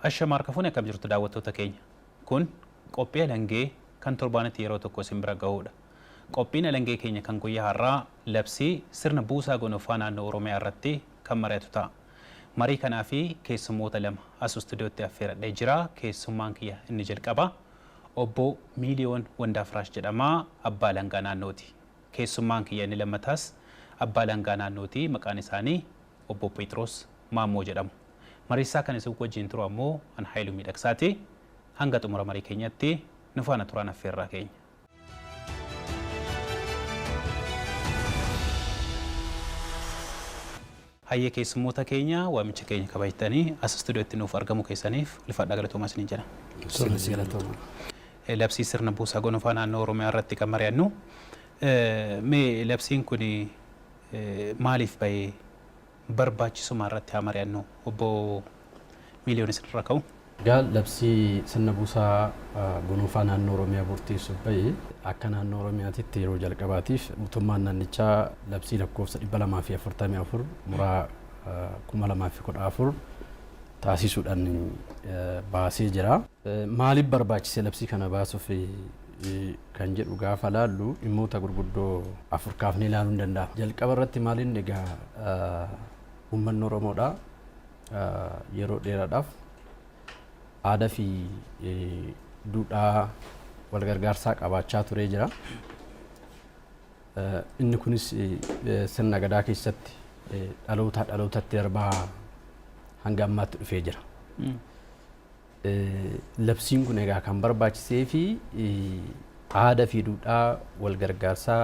Ashama harka fuune, akkam jirtu daawwattoota keenya? Kun qophii alangee kan torbaanitti yeroo tokko isin bira ga'uudha. Qophiin alangee keenya kan guyyaa har'aa labsii sirna buusaa gonofaa naannoo Oromiyaa irratti kan mari'atu ta'a. Marii kanaa fi keessummoota lama as istuudiyootti affeeradhee jira. Keessummaan kiyya inni jalqaba obbo Miiliyoon Wandaafiraash jedhama, abbaa alangaa naannooti. Keessummaan kiyya inni lammataas abbaa alangaa naannooti. Maqaan isaanii obbo Phexros Maammoo jedhamu. Mariisaa kan isin wajjin turu ammoo an Haayiluu Miidhagsaati. Hanga xumura marii keenyatti nu faana turaan affeerraa keenya. Hayyee, keessummoota keenya, waamicha keenya kabajtanii as istuudiyootti nuuf argamu keessaniif ulfaadhaa, galatoomaa isiniin jedha. Labsii sirna buusaa gonofaa naannoo Oromiyaa irratti kan mari'annu. Mee labsiin kun maaliif bahee, barbaachisummaa irratti haa mari'annu. Obbo Miiliyoon, isinirra ka'u. Egaa labsii sirna buusaa gonofaa naannoo Oromiyaa murteessuuf bahe, akka naannoo Oromiyaatitti yeroo jalqabaatiif mootummaan naannichaa labsii lakkoofsa 244 muraa 2014 taasisuudhaan baasee jira. Maaliif barbaachise labsii kana baasuuf kan jedhu gaafa laallu, dhimmoota gurguddoo afur kaafnee ilaaluun ni danda'ama. Jalqaba irratti maaliin, egaa uummanni Oromoodha yeroo dheeraadhaaf aadaa fi duudhaa wal gargaarsaa qabaachaa turee jira. Inni kunis sirna gadaa keessatti dhalootaa dhalootatti darbaa hanga ammaatti dhufee jira. Labsiin kun egaa kan barbaachisee fi aadaa fi duudhaa wal gargaarsaa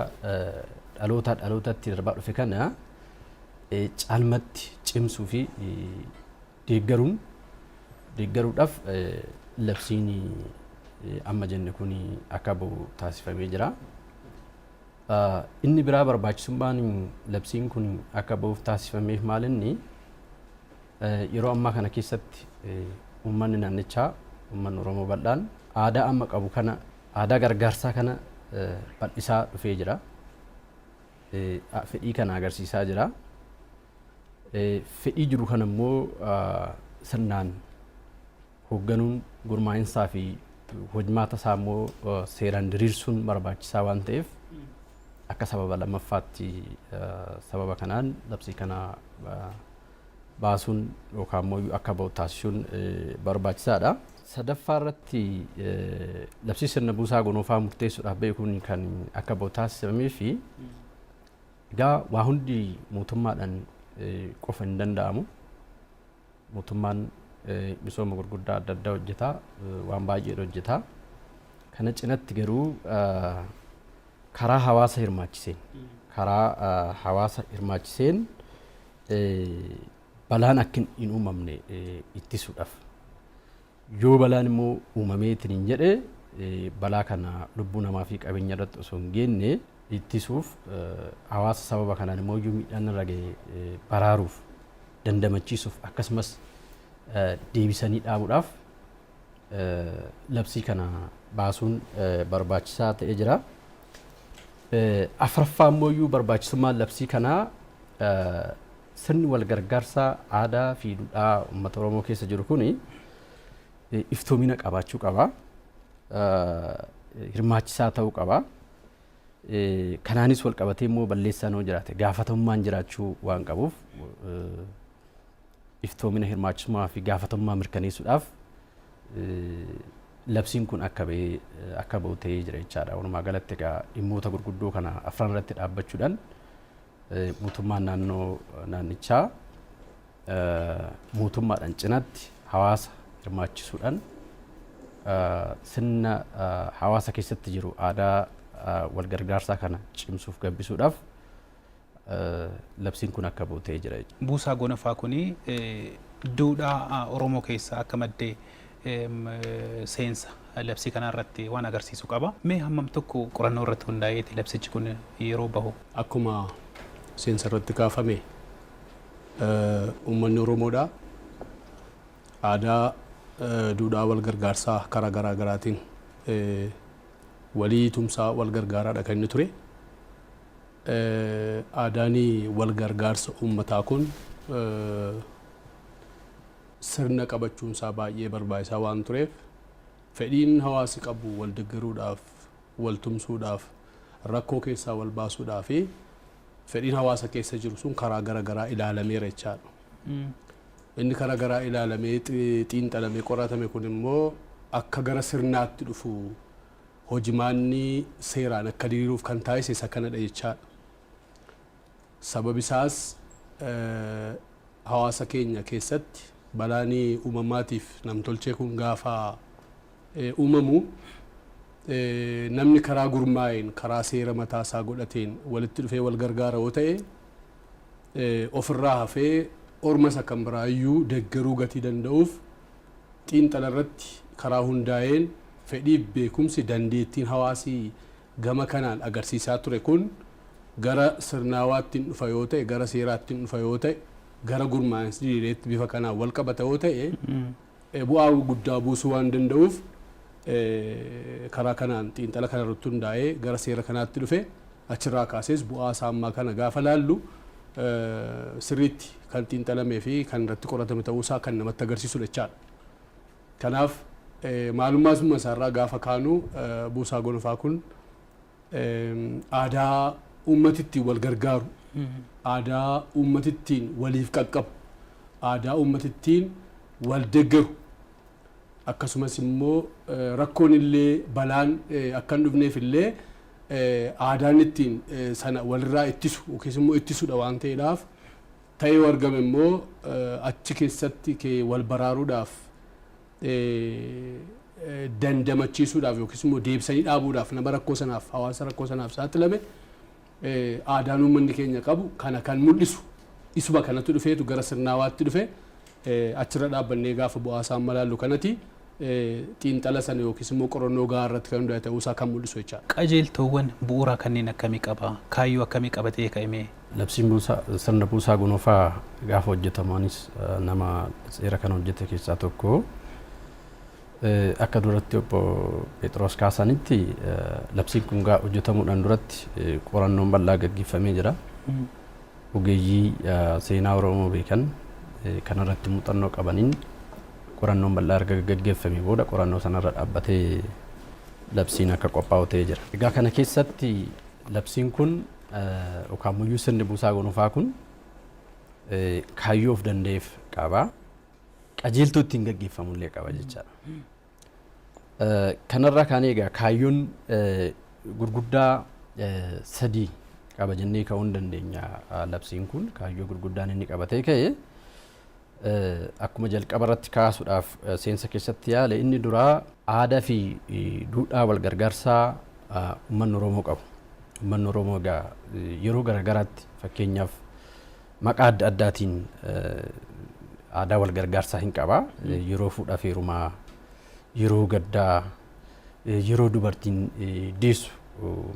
dhalootaa dhalootatti darbaa dhufe kana caalmatti cimsuu fi deeggaruudhaaf labsiin amma jenne kun akka bahu taasifamee jira. Inni biraa barbaachisummaan labsiin kun akka bahuuf taasifameef maalinni, yeroo ammaa kana keessatti uummanni naannichaa, uummanni Oromoo bal'aan aadaa amma qabu kana, aadaa gargaarsaa kana bal'isaa dhufee jira. Fedhii kana agarsiisaa jira. Fedhii jiru kana immoo sirnaan hoogganuun, gurmaa'insaa fi hojmaata isaa immoo seeraan diriirsuun barbaachisaa waan ta'eef, akka sababa lammaffaatti sababa kanaan labsii kana baasuun yookaan immoo akka bahu taasisuun barbaachisaadha. Sadaffaa irratti labsii sirna buusaa gonofaa murteessuudhaaf beekuun kan akka bahu taasifamee fi egaa waa hundi mootummaadhaan qofa hin danda'amu. Mootummaan misooma gurguddaa adda addaa hojjeta, waan baay'ee hojjeta. Kana cinatti garuu karaa hawaasa hirmaachiseen balaan akka hin uumamne ittisuudhaaf, yoo balaan immoo uumameetiin hin jedhe, balaa kana lubbuu namaa fi qabeenya irratti osoo hin geenne ittisuuf, hawaasa sababa kanaan immoo iyyuu miidhaan irra gahe baraaruuf, dandamachiisuuf, akkasumas deebisanii dhaabuudhaaf labsii kana baasuun barbaachisaa ta'ee jira. Afuraffaa immoo iyyuu barbaachisummaan labsii kanaa, sirni wal gargaarsaa aadaa fi duudhaa uummata Oromoo keessa jiru kuni iftoomina qabaachuu qaba. Hirmaachisaa ta'uu qaba. Kanaanis wal qabatee immoo balleessaan yoo jiraate gaafatamummaan jiraachuu waan qabuuf, iftoomina, hirmaachisummaa fi gaafatamummaa mirkaneessuudhaaf labsiin kun akka bahu ta'ee jira jechaadha. Walumaa galatti egaa dhimmoota gurguddoo kana afran irratti dhaabbachuudhaan mootummaan naannoo naannichaa mootummaadhaan cinatti hawaasa hirmaachisuudhaan sirna hawaasa keessatti jiru, aadaa wal gargaarsaa kana cimsuuf, gabbisuudhaaf labsiin kun akka bahu ta'ee jira. Buusaa gonofaa kuni duudhaa Oromoo keessaa akka maddee seensa labsii kanaa irratti waan agarsiisu qaba. Mee hammam tokko qorannoo irratti hundaa'eeti labsichi kun yeroo bahu? Akkuma seensa irratti kaafame, uummanni Oromoodha aadaa duudhaa wal gargaarsaa karaa garaa garaatiin walii tumsaa, wal gargaaraadha kan inni ture. Aadaan wal gargaarsa uummataa kun Sirna qabachuunsaa baay'ee barbaachisaa waan tureef, fedhiin hawaasi qabu wal deeggaruudhaaf, wal tumsuudhaaf, rakkoo keessaa wal baasuudhaaf fi fedhiin hawaasa keessa jiru sun karaa gara garaa ilaalameera jechaadha. Inni karaa garaa ilaalamee, xiinxalamee qoratame kun immoo akka gara sirnaatti dhufu, hojimaanni seeraan akka diriiruuf kan taasise isa kanadha jechaadha. Sababi isaas hawaasa keenya keessatti balaan uumamaatiif namtolchee kun gaafa uumamu, namni karaa gurmaa'een, karaa seera mataa isaa godhateen walitti dhufee wal gargaara yoo ta'e, ofirraa hafee orma isa kan biraayyuu deeggaruu gatii danda'uuf, xiinxala irratti karaa hundaa'een fedhiif, beekumsi, dandeettiin hawaasii gama kanaan agarsiisaa ture kun gara sirnaawaatti dhufa yoo ta'e, gara seeraatti dhufa yoo ta'e, gara gurmaa'insi diriireetti bifa kanaan wal qabata yoo ta'e, bu'aa guddaa buusuu waan danda'uuf, karaa kanaan xiinxala kana irratti hundaa'ee gara seera kanaatti dhufe. Achirraa kaasees bu'aa isaa ammaa kana gaafa laallu, sirriitti kan xiinxalamee fi kan irratti qoratame ta'uusaa kan namatti agarsiisudha jechaadha. Kanaaf maalummaa summa isaarraa gaafa kaanu, buusaa gonofaa kun aadaa uummati ittiin wal gargaaru, aadaa uummati ittiin waliif qaqqabu, aadaa uummati ittiin wal deeggaru, akkasumas immoo rakkoon illee balaan akka hin dhufneef illee aadaan ittiin sana walirraa ittisu yookiis immoo ittisudha waan ta'eedhaaf, ta'ee yoo argame immoo achi keessatti wal baraaruudhaaf, dandamachiisuudhaaf yookiis immoo deebisanii dhaabuudhaaf nama rakkoo sanaaf, hawaasa rakkoo sanaaf saaxilame, aadaan uummanni keenya qabu kana kan mul'isu isuma kanatu dhufeetu gara sirnaawaatti dhufe. Achirra dhaabbannee gaafa bu'aa isaa malaallu kanati xiinxala sana yookiis immoo qorannoo gahaa irratti kan hundaa'e ta'uusaa kan mul'isu jechaadha. Qajeeltoowwan bu'uuraa kanneen akkamii qaba? Kaayyoo akkamii qabatee ka'ime? Labsiin buusaa sirna buusaa gonofaa gaafa hojjetamu, anis nama seera kana hojjete keessaa tokko. Akka duratti obbo Phexros kaasanitti, labsiin kun hojjetamuudhaan duratti qorannoon bal'aa gaggeeffamee jira. Ogeeyyii seenaa Oromoo beekan kanarratti muuxannoo qabaniin qorannoon bal'aa erga gaggeeffamee booda, qorannoo sanarra dhaabbatee labsiin akka qophaa'u ta'ee jira. Egaa kana keessatti labsiin kun yookaan muyyuu sirni buusaa gonofaa kun kaayyoo of danda'eef qaba. Qajeeltoo ittiin gaggeeffamullee qaba jechaadha. Kanarraa kaanee egaa kaayyoon gurguddaa sadii qaba jennee ka'uu hin dandeenya. Labsiin kun kaayyoo gurguddaan inni qabatee ka'e, akkuma jalqaba irratti kaasuudhaaf seensa keessatti yaale, inni duraa aadaa fi duudhaa wal gargaarsaa uummanni Oromoo qabu. Uummanni Oromoo egaa yeroo garaagaraatti, fakkeenyaaf, maqaa adda addaatiin aadaa wal gargaarsaa hin qaba. Yeroo fuudhaa fi heerumaa, yeroo gaddaa, yeroo dubartiin deessu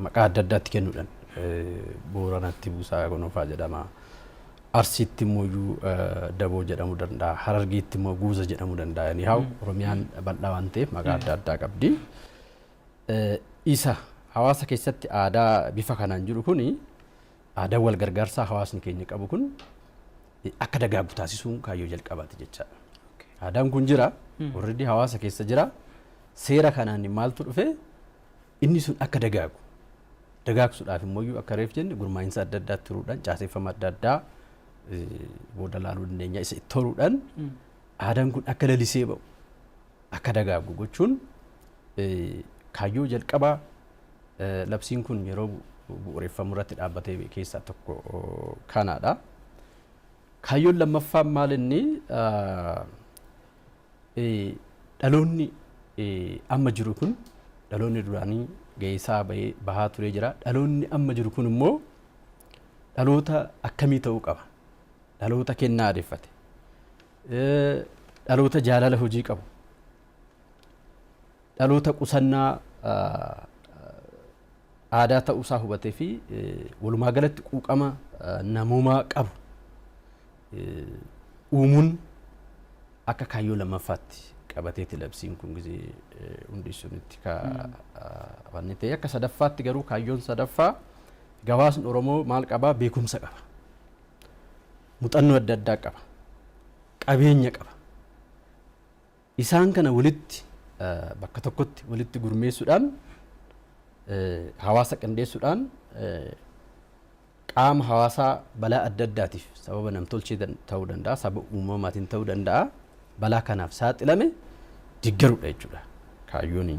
maqaa adda addaatti kennuudhaan, Booranatti buusaa gonofaa jedhama. Arsiitti immoo daboo jedhamuu danda'a. Harargeetti immoo guuza jedhamuu danda'a. Anyhow, Oromiyaan bal'aa waan ta'eef maqaa adda addaa qabdi. Isa hawaasa keessatti aadaa bifa kanaan jiru kuni, aadaa wal gargaarsaa hawaasni keenya qabu kun akka dagaagu taasisuun kaayyoo jalqabaati jechaadha. Aadaan kun jira, already hawaasa keessa jira. Seera kanaan maaltu dhufe? Inni sun akka dagaagu. Dagaagsuudhaaf immoo akka reef jenne gurmaa'insa adda addaatti turuudhaan, caaseffama adda addaa booda laaluu dandeenya, isa itti horuudhaan aadaan kun akka lalisee ba'u, akka dagaagu gochuun kaayyoo jalqabaa labsiin kun yeroo bu'uureffamu irratti dhaabbatee keessaa tokko kanaadha. Kaayyoon lammaffaan maal? Inni dhaloonni amma jiru kun, dhaloonni duraanii ga'eesaa bahaa turee jira. Dhaloonni amma jiru kun immoo dhaloota akkamii ta'uu qaba? Dhaloota kennaa adeeffate. Dhaloota jaalala hojii qabu. Dhaloota qusannaa aadaa ta'uusaa hubatee fi walumaa galatti quuqama namoomaa qabu uumuun akka kaayyoo lammaffaatti qabateeti labsiin kun gizee hundeessunitti wanni ta'e. Akka sadaffaatti garuu, kaayyoon sadaffaa, hawaasni Oromoo maal qabaa? Beekumsa qaba. Muuxannoo adda addaa qaba. Qabeenya qaba. Isaan kana walitti bakka tokkotti walitti gurmeessuudhaan, hawaasa qindeessuudhaan, qaama hawaasaa balaa adda addaatiif sababa namtolchee ta'uu danda'a, sababa uumamaatiin ta'uu danda'a, balaa kanaaf saaxilame deeggaruudha jechuudha. Kaayyoon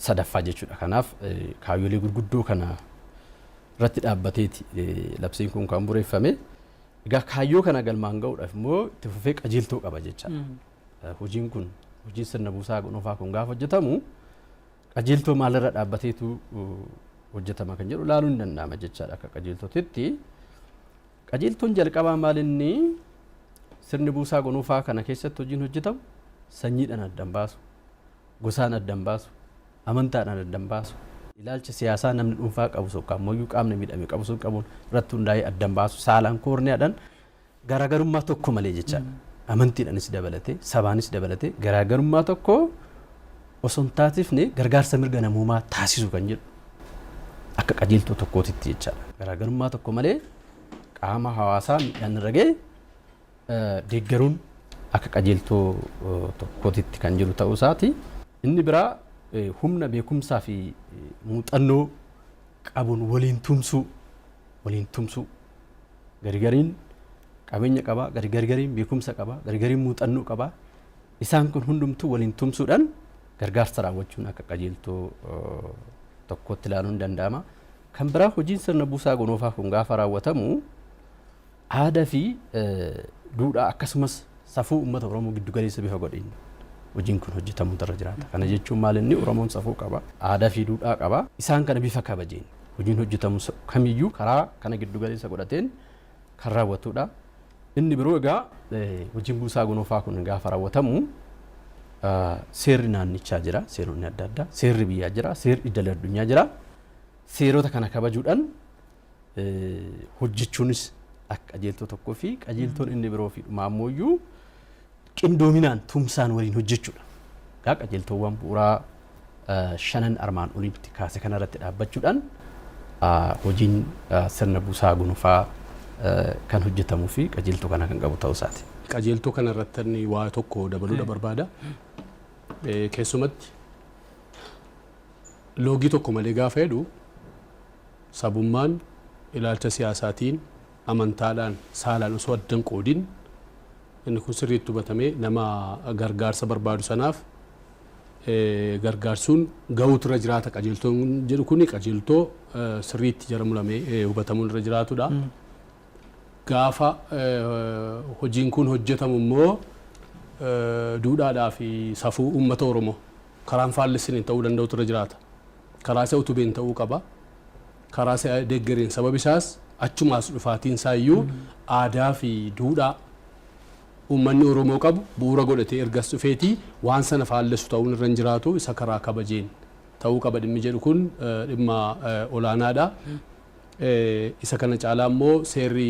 sadaffaa jechuudha. Kanaaf kaayyolee gurguddoo kana irratti dhaabbateeti labsiin kun kan bu'uureffame. Egaa kaayyoo kana galmaan ga'uudhaaf immoo itti fufee qajeeltoo qaba jechaadha. Hojiin kun, hojiin sirna buusaa gonofaa kun gaafa hojjetamu qajeeltoo maalirra dhaabbateetu hojjetama kan jedhu ilaaluun ni danda'ama jechaadha akka qajeeltootitti. Qajeeltoon jalqabaa maal inni? Sirni buusaa gonofaa kana keessatti hojiin hojjetamu sanyiidhaan addan baasu, gosaan addan baasu, amantaadhaan addan baasu, ilaalcha siyaasaa namni dhuunfaa qabu sun ammoo qaamni miidhame qabu sun qabuun irratti hundaa'ee addan baasu, saalaan koorniyaadhaan garaagarummaa tokko malee jechaadha. Amantiidhaanis dabalatee, sabaanis dabalatee garaagarummaa tokko osoo hin taasifne gargaarsa mirga namoomaa taasisu kan jedhu akka qajeeltoo tokkootitti jechaadha. Garaagarummaa tokko malee qaama hawaasaa miidhaan irra ga'e deeggaruun akka qajeeltoo tokkootitti kan jiru ta'uu isaati. Inni biraa humna beekumsaa fi muuxannoo qabuun waliin tumsuu, waliin tumsuu, garigariin qabeenya qaba, garigariin beekumsa qaba, garigariin muuxannoo qaba. Isaan kun hundumtuu waliin tumsuudhaan gargaarsa raawwachuun akka qajeeltoo tokkotti ilaaluun danda'ama. Kan biraa hojiin sirna buusaa gonofaa kun gaafa raawwatamu aadaa fi duudhaa akkasumas safuu uummata Oromoo giddu galeessa bifa godheen hojiin kun hojjetamuutu irra jiraata. Kana jechuun maal inni? Oromoon safuu qaba, aadaa fi duudhaa qaba. Isaan kana bifa kabajeen hojiin hojjetamu kamiyyuu karaa kana giddu galeessa godhateen kan raawwatudha. Inni biroo egaa hojiin buusaa gonofaa kun gaafa raawwatamu seerri naannichaa jira, seeronni adda addaa, seerri biyyaa jira, seerri idil addunyaa jira. Seerota kana kabajuudhaan hojjechuunis akka qajeeltoo tokkoo fi qajeeltoon inni biroo fi dhumaa ammoo qindoominaan tumsaan waliin hojjechuudha. Egaa qajeeltoowwan bu'uuraa shanan armaan olitti kaase kanarratti dhaabbachuudhaan hojiin sirna buusaa gonofaa kan hojjetamuu fi qajeeltoo kana kan qabu ta'uu isaati. Qajeeltoo kanarratti inni waa tokko dabaluudha barbaada. Keessumatti loogii tokko malee gaafa jedhu sabummaan, ilaalcha siyaasaatiin, amantaadhaan, saalaan osoo addan qoodin, inni kun sirriitti hubatamee nama gargaarsa barbaadu sanaaf gargaarsuun gahuutu irra jiraata. Qajeeltoon jedhu kuni qajeeltoo sirriitti jara muramee hubatamuun irra jiraatudha. Gaafa hojiin kun hojjetamu immoo duudhaadhaa fi safuu uummata Oromoo karaan faallessiniin ta'uu danda'utu irra jiraata. Karaa isa utubeen ta'uu qaba. Karaa isa deeggareen, sababi isaas achumaas dhufaatiin isaa iyyuu aadaa fi duudhaa uummanni Oromoo qabu bu'uura godhatee ergas dhufeetii waan sana faallessu ta'uun irra hin jiraatu, isa karaa kabajeen ta'uu qaba dhimmi jedhu kun dhimma olaanaadha. Isa kana caalaa immoo seerri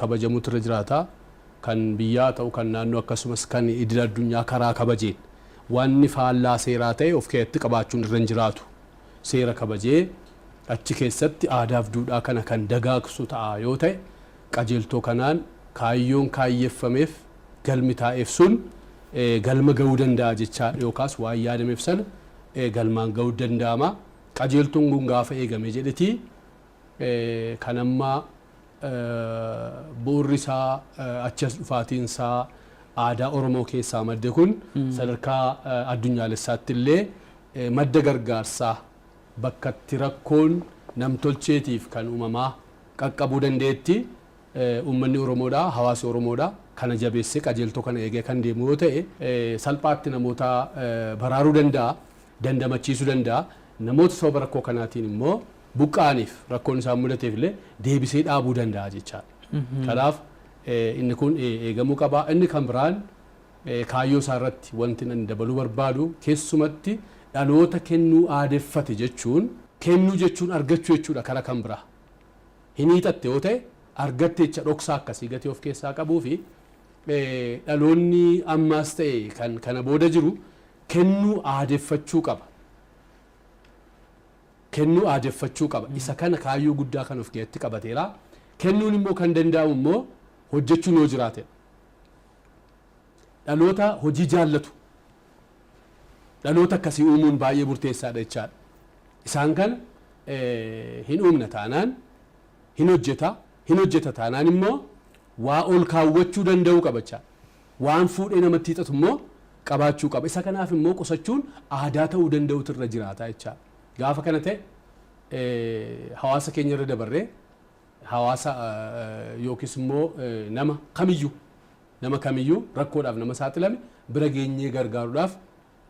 kabajamuutu irra jiraata. Kan biyyaa ta'u, kan naannoo, akkasumas kan idil addunyaa karaa kabajeen wanni faallaa seeraa ta'e of keessatti qabaachuun irra hin jiraatu. Seera kabajee achi keessatti aadaaf duudhaa kana kan dagaagsu ta'a yoo ta'e, qajeeltoo kanaan kaayyoon kaayyeffameef, galmi taa'eef sun galma ga'uu danda'a jechaadha, yookaas waan yaadameef sana galmaan ga'uu danda'ama. Qajeeltoon kun gaafa eegame jedheti kan amma bu'urri isaa achi as dhufaatiin isaa aadaa Oromoo keessaa madde kun sadarkaa addunyaalessaatti illee madda gargaarsaa bakka itti rakkoon namtolcheetiif kan uumamaa qaqqabuu danda'etti uummanni Oromoodha, hawaasi Oromoodha kana jabeessee qajeeltoo kana eegee kan deemu yoo ta'e salphaatti namoota baraaruu danda'a, dandamachiisuu danda'a. Namoota sababa rakkoo kanaatiin immoo buqqa'aniif, rakkoon isaan mudateef illee deebisee dhaabuu danda'a jechaadha. Kanaaf inni kun eegamuu qaba. Inni kan biraan kaayyoo isaa irratti wanti inni dabaluu barbaadu, keessumatti dhaloota kennuu aadeffate jechuun, kennuu jechuun argachuu jechuudha kara kan biraa. Hin hiixatte yoo ta'e argatte jecha dhoksaa akkasii gatii of keessaa qabuu fi dhaloonni ammaas ta'e kan kana booda jiru kennuu aadeffachuu qaba. Kennuu aadeffachuu qaba. Isa kana kaayyoo guddaa kan of keessatti qabateera. Kennuun immoo kan danda'amu immoo hojjechuun yoo jiraatedha. Dhaloota hojii jaallatu, dhaloota akkasii uumuun baay'ee murteessaadha jechaadha. Isaan kana hin uumna taanaan hin hojjeta, hin hojjeta taanaan immoo waa ol kaawwachuu danda'uu qaba jechaadha. Waan fuudhee namatti hiixatu immoo qabaachuu qaba. Isa kanaaf immoo qusachuun aadaa ta'uu danda'utu irra jiraata jechaadha. Gaafa kana ta'e hawaasa keenya irra dabarree hawaasa yookiis immoo nama kamiyyuu rakkoodhaaf nama saaxilame bira geenyee gargaaruudhaaf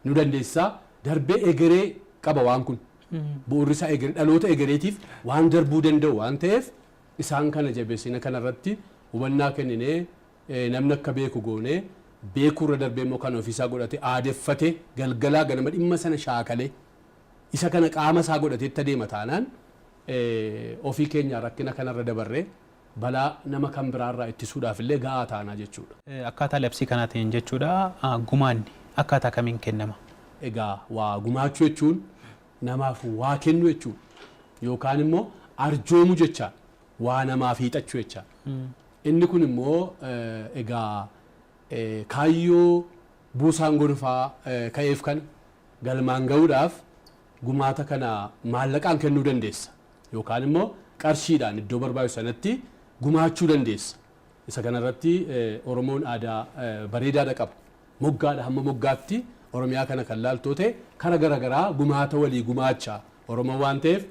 nu dandeessisaa. Darbee egeree qaba waan kun. Bu'uurri isaa egeree, dhaloota egereetiif waan darbuu danda'u waan ta'eef, isaan kana jabeessina kanarratti hubannaa kenninee, namni akka beeku goonee, beekuurra darbee immoo kan ofiisaa godhate aadeffate galgalaa ganama dhimma sana shaakalee isa kana qaama isaa godhatee itti adeema taanaan, ofii keenya rakkina kanarra dabarree balaa nama kan biraarraa ittisuudhaaf illee ga'aa taanaa jechuudha. Akkaataa labsii kanaatiin jechuudha, gumaanni akkaataa kamiin kennama? Egaa waa gumaachuu jechuun namaaf waa kennu jechuudha. Yookaan immoo arjoomuu jecha, waa namaaf hiixachuu jecha. Inni kun immoo egaa kaayyoo buusaan gonfaa ka'eef kana galmaan ga'uudhaaf gumaata kana maallaqaan kennuu dandeessa. Yookaan immoo qarshiidhaan iddoo barbaachisu sanatti gumaachuu dandeessa. Isa kanarratti Oromoon aadaa bareedaadha qaba. Moggaadha hamma moggaatti Oromiyaa kana kan laaltoo ta'e kara garaagaraa gumaata walii gumaacha Oromoo waan ta'eef,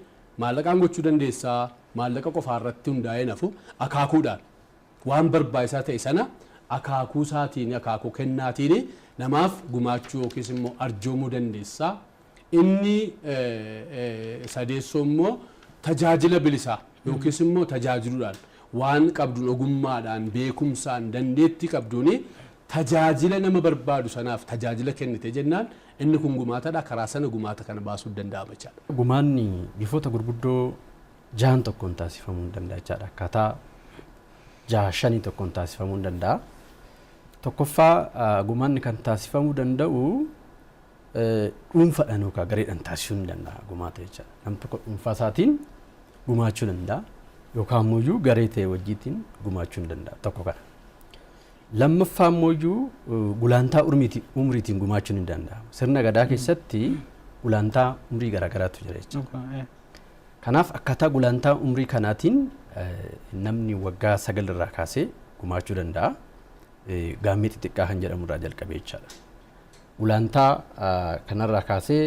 maallaqaan gochuu dandeessaa. Maallaqa qofaa irratti hundaa'ee nafu, akaakuudhaan waan barbaachisaa ta'e sana akaakuu isaatiin, akaakuu kennaatiin namaaf gumaachuu yookiis immoo arjoomuu dandeessaa. Inni sadeessoo immoo tajaajila bilisaa yookiis immoo tajaajiluudhaan, waan qabduun, ogummaadhaan, beekumsaan, dandeettii qabduun tajaajila nama barbaadu sanaaf tajaajila kennite jennaan, inni kun gumaatadha. Karaa sana gumaata kana baasuu danda'ama jechaadha. Gumaanni bifoota gurguddoo jahan tokkoon taasifamuu hin danda'a jechaadha. Akkaataa jaha shanii tokkoon taasifamuu hin danda'a. Tokkoffaa, gumaanni kan taasifamuu danda'u dhuunfaadhaan yookaan gareedhaan taasisuu ni danda'a gumaata jechaadha. Namni tokko dhuunfaa isaatiin gumaachuu danda'a yookaan immoo garee ta'e wajjiitiin gumaachuu ni danda'a, tokko kana. Lammaffaa immoo gulantaa umriitiin gumaachuu ni danda'a. Sirna gadaa keessatti gulantaa umrii garaagaraatu jira jechuudha. Kanaaf akkaataa gulantaa umrii kanaatiin namni waggaa 9 irraa kaasee gumaachuu danda'a. Gaammee xixiqqaa kan jedhamu irraa jalqabee jechaadha. Gulantaa kanarraa kaasee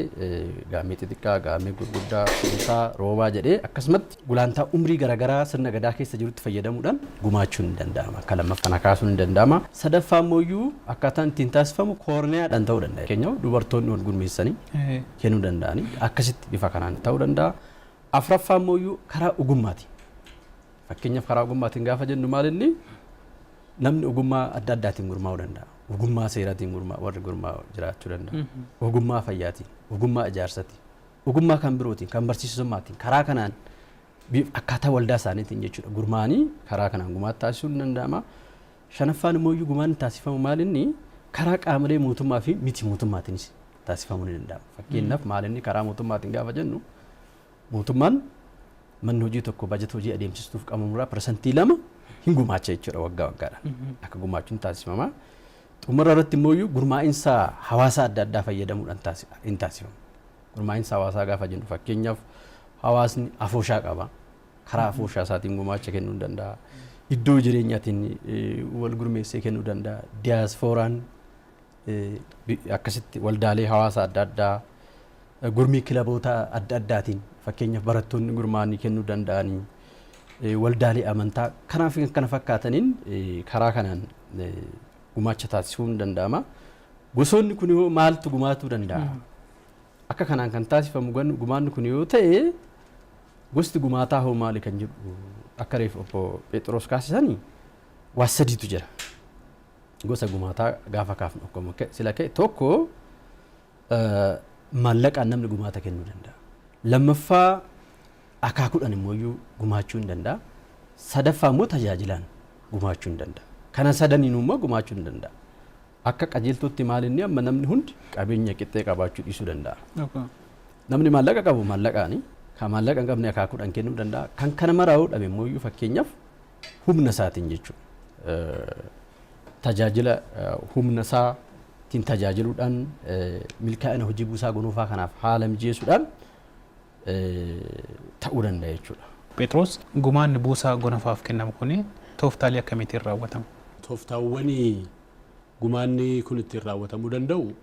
gaammee xixiqqaa, gaammee gurguddaa, kumsaa, roobaa jedhee akkasumatti gulantaa umrii garaagaraa sirna gadaa keessa jirutti fayyadamuudhaan gumaachuun ni danda'ama. Akka lammaffaa kana kaasuun ni danda'ama. Sadaffaa immoo akkaataan ittiin taasifamu koorniyaadhaan ta'uu danda'a. Fakkeenyaaf dubartoonni wal gurmeessanii kennuu danda'anii, akkasitti bifa kanaan ta'uu danda'a. Afuraffaa immoo karaa ogummaati. Fakkeenyaaf karaa ogummaatiin gaafa jennu maal inni, namni ogummaa adda addaatiin gurmaa'uu danda'a. Ogummaa seeraatiin warri gurmaa'u jiraachuu danda'a. Ogummaa fayyaatiin, ogummaa ijaarsaatiin, ogummaa kan birootiin, kan barsiisummaatiin, karaa kanaan akkaataa waldaa isaaniitiin jechuudha gurmaa'anii karaa kanaan gumaata taasisuun ni danda'ama. Shanaffaan immoo gumaan taasifamu maal inni, karaa qaamolee mootummaa fi miti mootummaatiinis taasifamuu ni danda'ama. Fakkeenyaaf maal inni, karaa mootummaatiin gaafa jennu, mootummaan manni hojii tokko bajata hojii adeemsistuuf qabamurraa 2% hin gumaacha jechuudha waggaa waggaadhaan. Akka gumaachuun taasifama. Xumura irratti immoo gurmaa'insa hawaasaa adda addaa fayyadamuudhaan hin taasifama. Gurmaa'insa hawaasaa gaafa jennu, fakkeenyaaf hawaasni afooshaa qaba. Karaa afooshaa isaatiin gumaacha kennuu danda'a. Iddoo jireenyaatiin wal gurmeessee kennuu danda'a. Diyaasfooraan akkasitti waldaalee hawaasaa adda addaa, gurmii kilaboota adda addaatiin, fakkeenyaaf barattoonni gurmaa'anii kennuu danda'anii, waldaalee amantaa kanaaf kan kana fakkaataniin karaa kanaan gumaacha taasisuun ni danda'ama. Gosoonni kun yoo maaltu gumaatuu danda'a? Akka kanaan kan taasifamu gumaanni kun yoo ta'e, gosti gumaataa hoo maali kan jedhu, akka reef obbo Phexros kaasisanii waa sadiitu jira. Gosa gumaataa gaafa kaafnu, akkuma sila ka'e, tokko maallaqaan namni gumaata kennuu danda'a. Lammaffaa akaakuudhaan immoo gumaachuu hin danda'a. Sadaffaa immoo tajaajilaan gumaachuu hin danda'a. Kana sadaniinuu immoo gumaachuu hin danda'a. Akka qajeeltootti maal inni, amma namni hundi qabeenya qixxee qabaachuu dhiisuu danda'a. Namni maallaqa qabu maallaqaani, kan maallaqa hin qabne akaakuudhaan kennuu danda'a. Kan kana maraa'uu dhabe immoo fakkeenyaaf humna isaatiin jechuudha. Tajaajila humna isaatiin tajaajiluudhaan milkaa'ina hojii buusaa gonofaa kanaaf haala mijeessuudhaan ta'uu danda'a jechuudha. Phexros, gumaanni buusaa gonofaaf kennamu kun tooftaalee akkamiitiin raawwatama? Tooftaawwan gumaanni kun ittiin raawwatamuu danda'u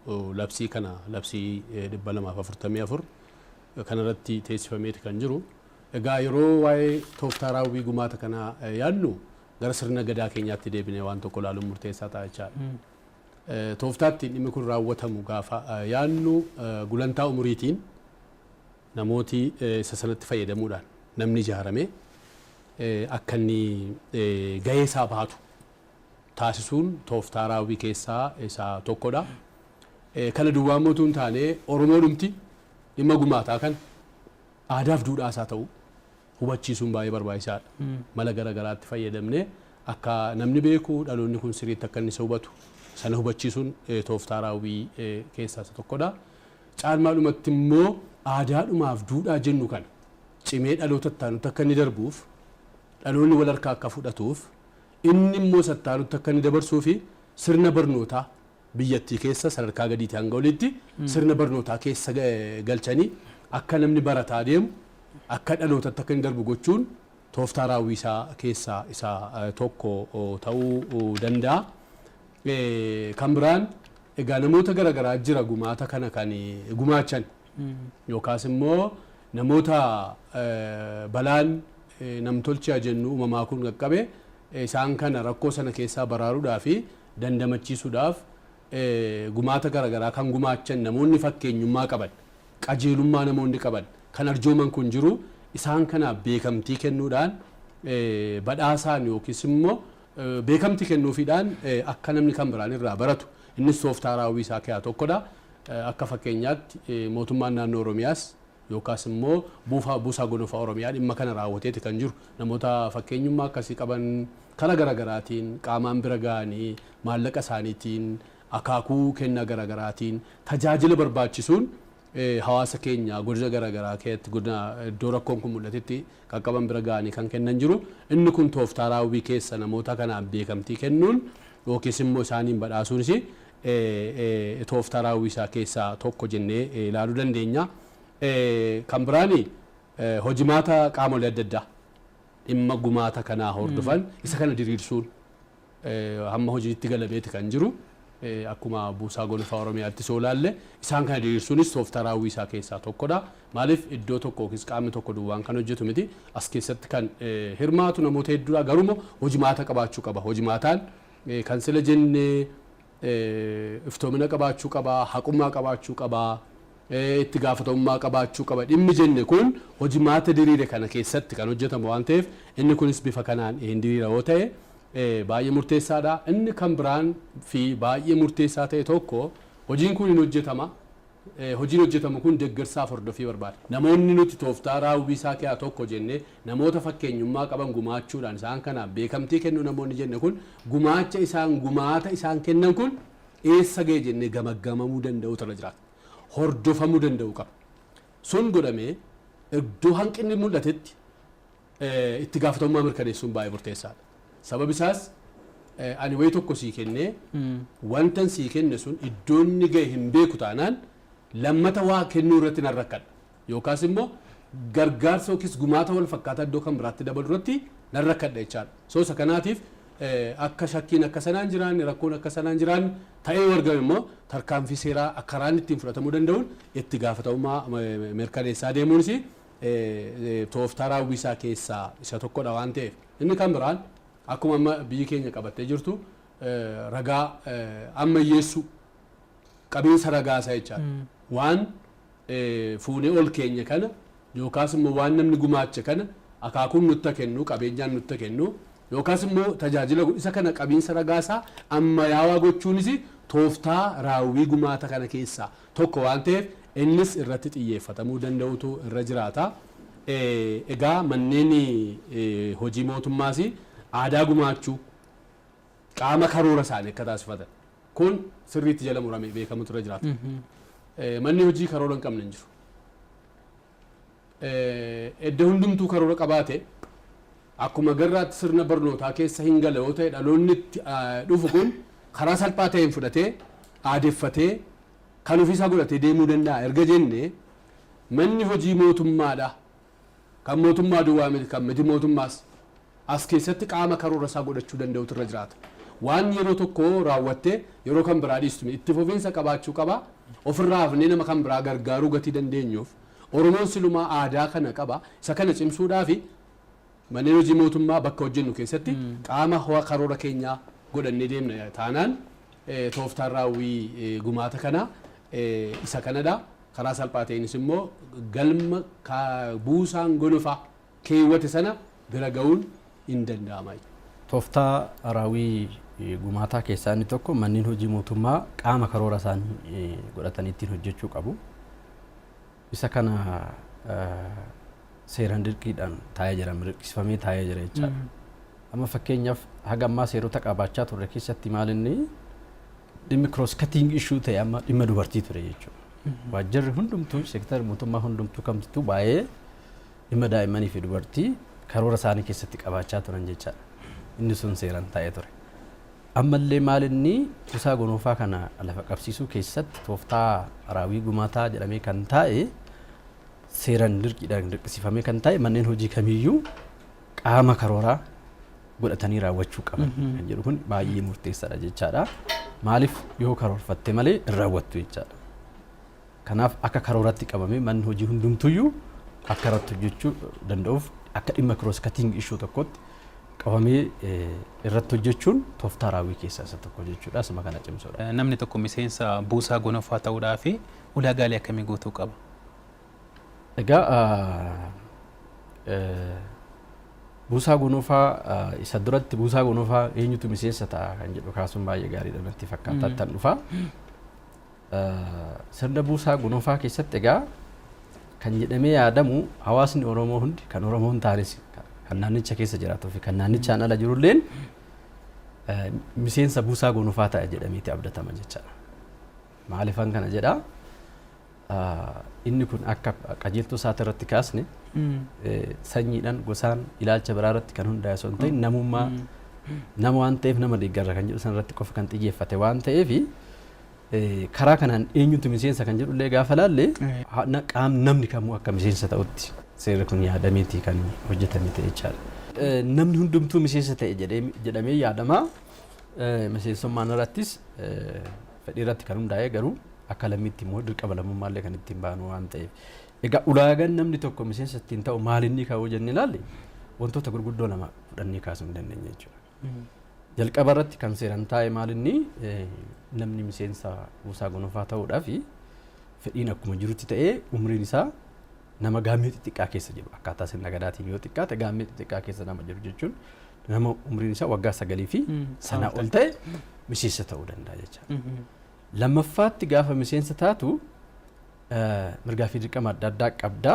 labsii kana, labsii 244 kanarratti teessifameeti kan jiru. Egaa yeroo waa'ee tooftaa raawwii gumaata kanaa yaadnu, gara sirna gadaa keenyaatti deebinee waan tokko ilaaluun murteessaa ta'a jechaadha. Tooftaa ittiin dhimmi kun raawwatamu gaafa yaadnu, gulantaa umuriitiin namooti isa sanatti fayyadamuudhaan namni ijaarame akka inni gahee isaa baatu taasisuun tooftaa raawwii keessaa isa tokkodha. Kana duwwaa immoo utuu hin taane, Oromoodhumti dhimma gumaataa kana aadaaf duudhaa isaa ta'uu hubachiisuun baay'ee barbaachisaadha. Mala gara garaatti fayyadamnee akka namni beeku, dhaloonni kun sirriitti akka inni isa hubatu sana hubachiisuun tooftaa raawwii keessaa isa tokkodha. Caalmaadhumatti immoo aadaadhumaaf duudhaa jennu kana cimee dhaloota itti aanutti akka inni darbuuf, dhaloonni wal harkaa akka fudhatuuf, inni immoo isa itti aanutti akka inni dabarsuu fi sirna barnootaa biyyattii keessa sadarkaa gadiitii hanga oliitti sirna barnootaa keessa galchanii akka namni barataa deemu, akka dhalootatti akka inni darbu gochuun tooftaa raawwii isaa keessaa isa tokko ta'uu danda'a. Kan biraan egaa namoota garaagaraa jira gumaata kana kan gumaachan, yookaas immoo namoota balaan namtolchee jennu uumamaa kun qaqqabe, isaan kana rakkoo sana keessaa baraaruudhaa fi dandamachiisuudhaaf gumaata garaagaraa kan gumaachan, namoonni fakkeenyummaa qaban, qajeelummaa namoonni qaban kan arjooman kun jiru. Isaan kanaaf beekamtii kennuudhaan, badhaasaan yookiis immoo beekamtii kennuufiidhaan akka namni kan biraan irraa baratu, innis tooftaa raawwii isaa keessaa tokkodha. Akka fakkeenyaatti mootummaan naannoo Oromiyaas yookaas immoo buusaa gonofaa Oromiyaa dhimma kana raawwateeti kan jiru. Namoota fakkeenyummaa akkasii qaban karaa garaagaraatiin qaamaan bira ga'anii, maallaqa isaaniitiin, akaakuu kennaa garaagaraatiin, tajaajila barbaachisuun hawaasa keenya godina garaagaraa keessatti, godina iddoo rakkoon kun mul'atetti qaqqaban bira ga'anii kan kennan jiru. Inni kun tooftaa raawwii keessa namoota kanaaf beekamtii kennuun yookiis immoo isaaniin badhaasuunis tooftaa raawwii isaa keessaa tokko jennee ilaaluu dandeenya. Kan biraani hojimaata qaamolee adda addaa dhimma gumaata kanaa hordofan isa kana diriirsuun hamma hojiitti galameeti kan jiru. Akkuma buusaa gonofaa Oromiyaatti soo ilaalle, isaan kana diriirsuunis tooftaa raawwii isaa keessaa tokkodha. Maaliif, iddoo tokko yookiis qaamni tokko duwwaan kan hojjetu miti. As keessatti kan hirmaatu namoota hedduudha. Garuu hojimaata qabaachuu qaba. Hojimaataan kan sila jennee iftoomina qabaachuu qaba, haqummaa qabaachuu qaba, itti gaafatamummaa qabaachuu qaba. Dhimmi jenne kun hojimaata diriire kana keessatti kan hojjetamu waan ta'eef, inni kunis bifa kanaan hin diriira yoo ta'e baay'ee murteessaadha. Inni kan biraan fi baay'ee murteessaa ta'e tokko, hojiin kun hin hojjetama. Hojiin hojjetamu kun deeggarsaaf hordofii barbaada. Namoonni nuti tooftaa raawwii isaa keessaa tokko jennee namoota fakkeenyummaa qaban gumaachuudhaan isaan kanaaf beekamtii kennuu namoonni jenne kun, gumaacha isaan, gumaata isaan kennan kun eessa ga'e jennee gamaggamamuu danda'utu irra jiraata. Hordofamuu danda'uu qaba. Sun godhamee iddoo hanqinni mul'atetti itti gaafatamummaa mirkaneessuun baay'ee murteessaadha. Sababi isaas, ani wayii tokko sii kennee wantan sii kenne sun iddoo inni ga'e hin beeku taanaan, lammata waa kennuu irratti nan rakkadha. Yookaas immoo gargaarsa yookiis gumaata wal fakkaataa iddoo kan biraatti dabalu irratti nan rakkadha jechaadha. So isa kanaatiif akka shakkiin akka sanaan jiraanne, rakkoon akka sanaan jiraanne ta'ee yoo argame immoo, tarkaanfii seeraa karaan ittiin fudhatamuu danda'uun itti gaafatamummaa mirkaneessaa deemuunis tooftaa raawwii isaa keessaa isa tokkodha waan ta'eef. Inni kan biraan akkuma amma biyyi keenya qabattee jirtu ragaa ammayyeessuu, qabiinsa ragaa isaa jechaadha. Waan fuunee ol keenya kana yookaas immoo waan namni gumaache kana, akaakuun nutti kennu, qabeenyaan nutti kennu, yookaas immoo tajaajila isa kana qabiinsa ragaa isaa ammayyaawaa gochuunis tooftaa raawwii gumaata kana keessaa tokko waan ta'eef, innis irratti xiyyeeffatamuu danda'utu irra jiraata. Egaa manneen hojii mootummaas aadaa gumaachuu qaama karoora isaanii akka taasifatan, kun sirriitti jala muramee beekamutu irra jiraata. Manni hojii karoora hin qabne hin jiru. Edda hundumtuu karoora qabaate Akkuma garraatti sirna barnootaa keessa hin gala yoo ta'e, dhaloonni itti dhufu kun karaa salphaa ta'een fudhatee, aadeffatee, kan ofiisaa godhatee deemuu danda'a erga jenne, manni hojii mootummaadha. Kan mootummaa duwwaa miti, kan miti mootummaas as keessatti qaama karoora isaa godhachuu danda'utu irra jiraata. Waan yeroo tokko raawwattee yeroo kan biraa dhiistu itti fufiinsa qabaachuu qaba. Ofirraa hafnee nama kan biraa gargaaruu gatii dandeenyuuf, Oromoon silumaa aadaa kana qaba. Isa kana cimsuudhaafi manneen hojii mootummaa bakka hojjennu keessatti qaama karoora keenyaa godhannee deemna taanaan, tooftaan raawwii gumaata kana isa kanadha. Karaa salphaa ta'eenis immoo galma buusaan gonofaa keewwate sana bira ga'uun hin danda'ama. Tooftaa raawwii gumaataa keessaa inni tokko manneen hojii mootummaa qaama karoora isaanii godhatanii ittiin hojjechuu qabu. Isa kana seeraan dirqiidhaan taa'ee jira, dirqisiifamee taa'ee jira jechaadha. Amma fakkeenyaaf, haga ammaa seerota qabaachaa turre keessatti maal inni dhimmi cross cutting issue ta'e amma dhimma dubartii ture jechuudha. Waajjirri hundumtuu, seektarri mootummaa hundumtuu kamtuttuu baay'ee dhimma daa'immanii fi dubartii karoora isaanii keessatti qabaachaa turan jechaadha. Inni sun seeraan taa'ee ture. Ammallee maal inni buusaa gonofaa kana lafa qabsiisuu keessatti tooftaa raawwii gumaataa jedhamee kan taa'e, seeraan dirqiidhaan dirqisiifamee kan taa'e, manneen hojii kamiyyuu qaama karooraa godhatanii raawwachuu qaban kan jedhu kun baay'ee murteessaadha jechaadha. Maaliif, yoo karoorfatte malee hin raawwattu jechaadha. Kanaaf akka karooratti qabamee manni hojii hundumtuyyuu akka irratti hojjechuu danda'uuf, akka dhimma cross cutting issue tokkotti qabamee irratti hojjechuun tooftaa raawwii keessaa isa tokko jechuudha. Asuma kana cimsuudha. Namni tokko miseensa buusaa gonofaa ta'uudhaaf ulaagaalee akkamii guutuu qaba? Egaa, buusaa gonofaa isa duratti buusaa gonofaa eenyutu miseensa ta'a kan jedhu kaasuun baay'ee gaariidha natti fakkaata, tan dhufa. Sirna buusaa gonofaa keessatti egaa kan jedhamee yaadamu hawaasni Oromoo hundi, kan Oromoo hin taanes, kan naannicha keessa jiraatuu fi kan naannichaan ala jirulleen miseensa buusaa gonofaa ta'a jedhameeti abdatama jechaadha. Maaliifan kana jedhaa? Inni kun akka qajeeltoo isaati irratti kaasne, sanyiidhaan, gosaan, ilaalcha biraa irratti kan hundaa'e osoo hin ta'in, namummaa, nama waan ta'eef nama deeggarra kan jedhu sana irratti qofa kan xiyyeeffate waan ta'eef, karaa kanaan eenyutu miseensa kan jedhullee gaafa laalle, qaam namni kamuu akka miseensa ta'utti seerri kun yaadameeti kan hojjetame ta'e jechaadha. Namni hundumtuu miseensa ta'e jedhamee yaadama. Miseensummaan irrattis fedhii irratti kan hundaa'e, garuu akka lammiitti immoo dirqama lammummaallee kan ittiin baanu waan ta'eef. Egaa, ulaagaan namni tokko miseensa ittiin ta'u maal inni ka'uu jennee ilaalle, wantoota gurguddoo lama fudhannee kaasuu hin dandeenya jechuudha. Jalqaba irratti kan seeraan taa'e maal inni, namni miseensa buusaa gonofaa ta'uudhaaf fedhiin akkuma jirutti ta'ee, umriin isaa nama gaammee xixiqqaa keessa jiru, akkaataa sirna gadaatiin yoo xiqqaate gaammee xixiqqaa keessa nama jiru jechuun, nama umriin isaa waggaa 9 fi sanaa ol ta'e miseensa ta'uu danda'a jechaadha. Lammaffaatti, gaafa miseensa taatu mirgaa fi dirqama adda addaa qabda.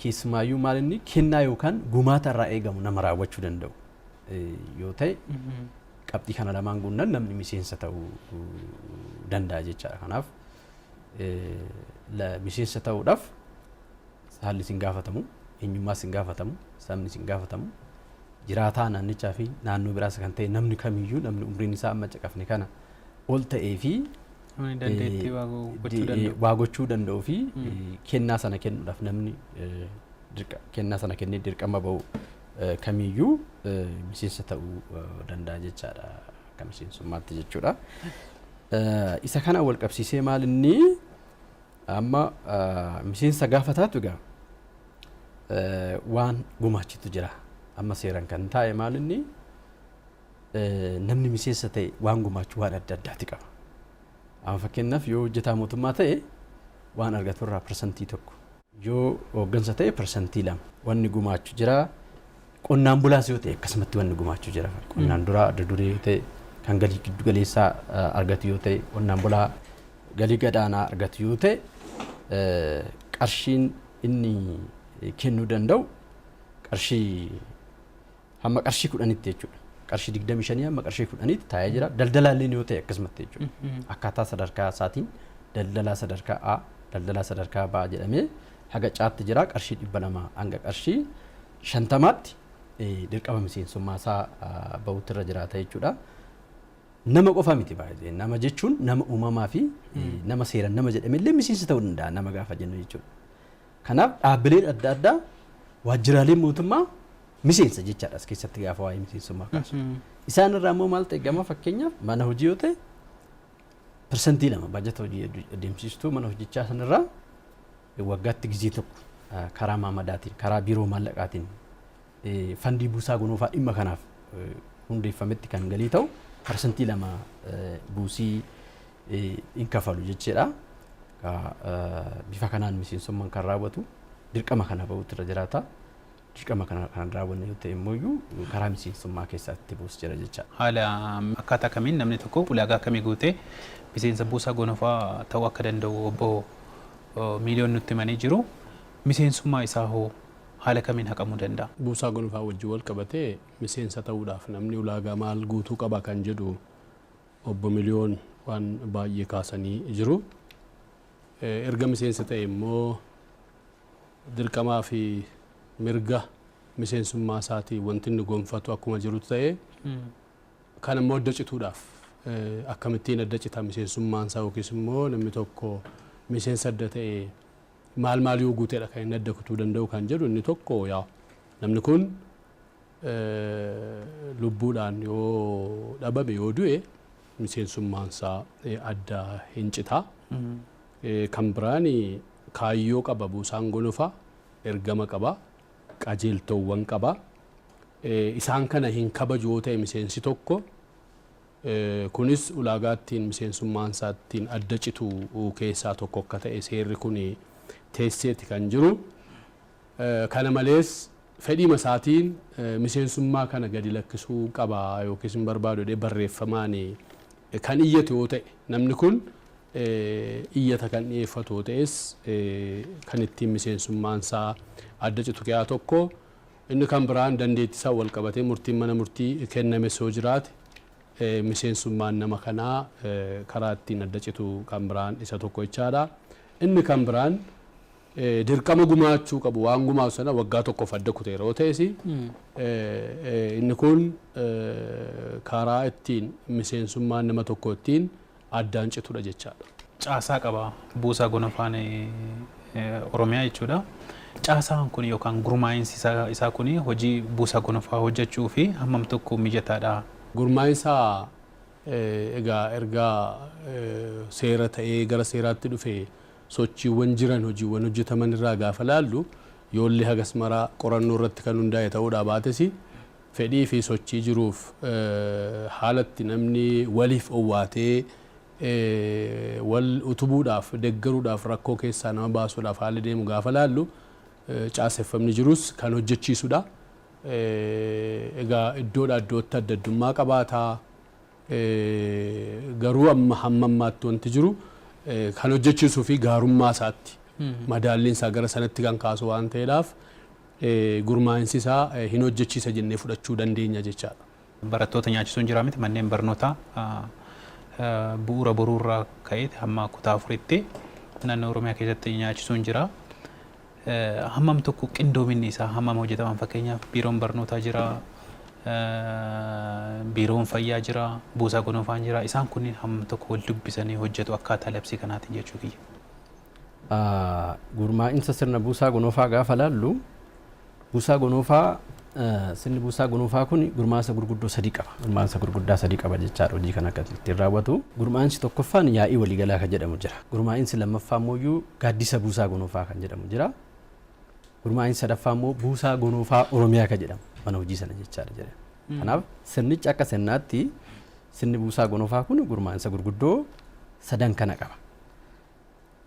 Keessumaayyuu maal inni kennaa yookaan gumaata irraa eegamu nama raawwachuu danda'u yoo ta'e, qabxii kana lamaan guunnan namni miseensa ta'uu danda'a jechaadha. Kanaaf miseensa ta'uudhaaf haalli sin gaafatamu, eenyummaa sin gaafatamu, sabni sin gaafatamu, jiraataa naannichaa fi naannoo biraas kan ta'e namni kamiyyuu, namni umriin isaa amma caqafne kana ol ta'ee fi dandeettii waa gochuu danda'u fi kennaa sana kennuudhaaf namni kennaa sana kennee dirqama ba'u kamiyyuu miseensa ta'uu danda'a jechaadha, akka miseensummaatti jechuudha. Isa kana wal qabsiisee maal inni amma miseensa gaafa taatu egaa waan gumaachitu jira. Amma seeraan kan taa'e maal inni, namni miseensa ta'e waan gumaachu waan adda addaati qaba. Amma fakkeenyaaf, yoo hojjetaa mootummaa ta'e waan argatu irraa 1%, yoo hooggansa ta'e 2% wanni gumaachu jira. Qonnaan bulaas yoo ta'e akkasumatti wanni gumaachu jira. Qonnaan duraa adda duree yoo ta'e, kan galii giddu galeessaa argatu yoo ta'e, qonnaan bulaa galii gadaanaa argatu yoo ta'e, qarshiin inni kennuu danda'u qarshii hamma qarshii 10tti jechuudha. Qarshii 25 hamma qarshii 10tti taa'ee jira. Daldalaalleen yoo ta'e akkasumatti jechuudha. Akkaataa sadarkaa isaatiin daldalaa sadarkaa A, daldalaa sadarkaa B jedhamee haga caatti jira. Qarshii 200 hanga qarshii 50tti. dirqama miseensummaa isaa bahuutti irra jiraata jechuudha. Nama qofa miti baay'ee, nama jechuun nama uumamaa fi nama seeran nama jedhame illee miseensa ta'uu danda'a nama gaafa jennu jechuudha. Kanaaf dhaabbileen adda addaa, waajjiraaleen mootummaa miseensa jechaadha as keessatti gaafa waa'ee miseensummaa kaasu. Isaan irraa immoo maal eegama? Fakkeenyaaf mana hojii yoo ta'e, 2% baajata hojii adeemsistuu mana hojichaa sanarraa waggaatti gizee tokko karaa maamadaatiin, karaa biiroo maallaqaatiin fandii buusaa gonofaa dhimma kanaaf hundeeffametti kan galii ta'u 2% buusii hin kafalu jechuudha. Bifa kanaan miseensummaan kan raawwatu dirqama kana bahuutu irra jiraata. Dirqama kana kan raawwanne yoo ta'e immoo karaa miseensummaa keessatti buus jira jechaadha. Haala akkaataa kamiin namni tokko ulaagaa akkamii guutee miseensa buusaa gonofaa ta'uu akka danda'u obbo Miiliyoon nutti himanii jiru. Miseensummaa isaa hoo haala kamiin haqamuu danda'a? Buusaa gonofaa wajjin wal qabatee miseensa ta'uudhaaf namni ulaagaa maal guutuu qaba kan jedhu obbo Miliyoon waan baay'ee kaasanii jiru. Erga miseensa ta'e immoo dirqamaa fi mirga miseensummaa isaatii wanti inni gonfatu akkuma jirutu ta'e, kan immoo adda cituudhaaf akkamittiin adda cita miseensummaan isaa, yookiis immoo namni tokko miseensa adda ta'e maal maal yoo guuteedha kan inni adda kutuu danda'u kan jedhu, inni tokko yaa namni kun lubbuudhaan yoo dhabame, yoo du'e, miseensummaan isaa adda hin cita. Kan biraan kaayyoo qaba buusaan gonofaa, ergama qaba, qajeeltowwan qaba. Isaan kana hin kabaju yoo ta'e miseensi tokko, kunis ulaagaa ittiin miseensummaan isaa ittiin adda citu keessaa tokko akka ta'e seerri kun teesseeti kan jiru. Kana malees fedhiima isaatiin miseensummaa kana gadi lakkisuu qaba yookiis hin barbaadu jedhee barreeffamaan kan iyyatu yoo ta'e, namni kun iyyata kan dhiyeeffatu yoo ta'es, kan ittiin miseensummaan isaa adda citu keessaa tokko. Inni kan biraan dandeettii isaa wal qabatee murtiin mana murtii kennames yoo jiraate, miseensummaan nama kanaa karaa ittiin adda citu kan biraan isa tokko jechaadha. Inni kan biraan dirqama gumaachuu qabu, waan gumaatu sana waggaa tokkoof adda kuteera yoo ta'es, inni kun karaa ittiin miseensummaan nama tokko ittiin addaan citudha jechaadha. Caasaa qaba buusaa gonofaan Oromiyaa jechuudha. Caasaan kun yookaan gurmaa'insi isaa kun hojii buusaa gonofaa hojjechuu fi hammam tokko mijataadha? Gurmaa'insa egaa erga seera ta'ee gara seeraatti dhufe sochiiwwan jiran, hojiiwwan hojjetaman irraa gaafa laallu, yoolli hagas maraa qorannoo irratti kan hundaa'e ta'uudhaa baates, fedhii fi sochii jiruuf haalatti namni waliif owwaatee wal utubuudhaaf, deeggaruudhaaf, rakkoo keessaa nama baasuudhaaf haalli deemu gaafa laallu, caaseffamni jirus kan hojjechiisudha. Egaa iddoodhaa iddootti adda addummaa qabaataa, garuu amma hamma ammaatti wanti jiru kan hojjechiisuu fi gaarummaa isaatti madaalliin isaa gara sanatti kan kaasu waan ta'eedhaaf, gurmaa'insi isaa hin hojjechiisa jennee fudhachuu dandeenya jechaadha. Barattoota nyaachisuun jira miti? Manneen barnootaa bu'uura boruurraa ka'ee hamma kutaa afuritti naannoo Oromiyaa keessatti nyaachisuun jira. Hammam tokko qindoominni isaa hammam hojjetaman? Fakkeenyaaf biiroon barnootaa jira, biiroon fayyaa jira, buusaa gonofaan jira. Isaan kunniin hammam tokko wal dubbisanii hojjetu akkaataa labsii kanaatiin jechuu kiyya? Gurmaa'insa sirna buusaa gonofaa gaafa laallu, buusaa gonofaa, sirni buusaa gonofaa kun gurmaa'insa gurguddoo sadii qaba. Gurmaa'insa gurguddaa sadii qaba jechaadha hojii kana akka ittiin raawwatu. Gurmaa'insi tokkoffaan yaa'ii waliigalaa kan jedhamu jira. Gurmaa'insi lammaffaa immoo gaaddisa buusaa gonofaa kan jedhamu jira. Gurmaa'insi sadaffaa immoo buusaa gonofaa Oromiyaa kan jedhamu mana hojii sana jechaadha jedha. Kanaaf sirnichi akka sirnaatti sirni buusaa gonofaa kun gurmaa'insa gurguddoo sadan kana qaba.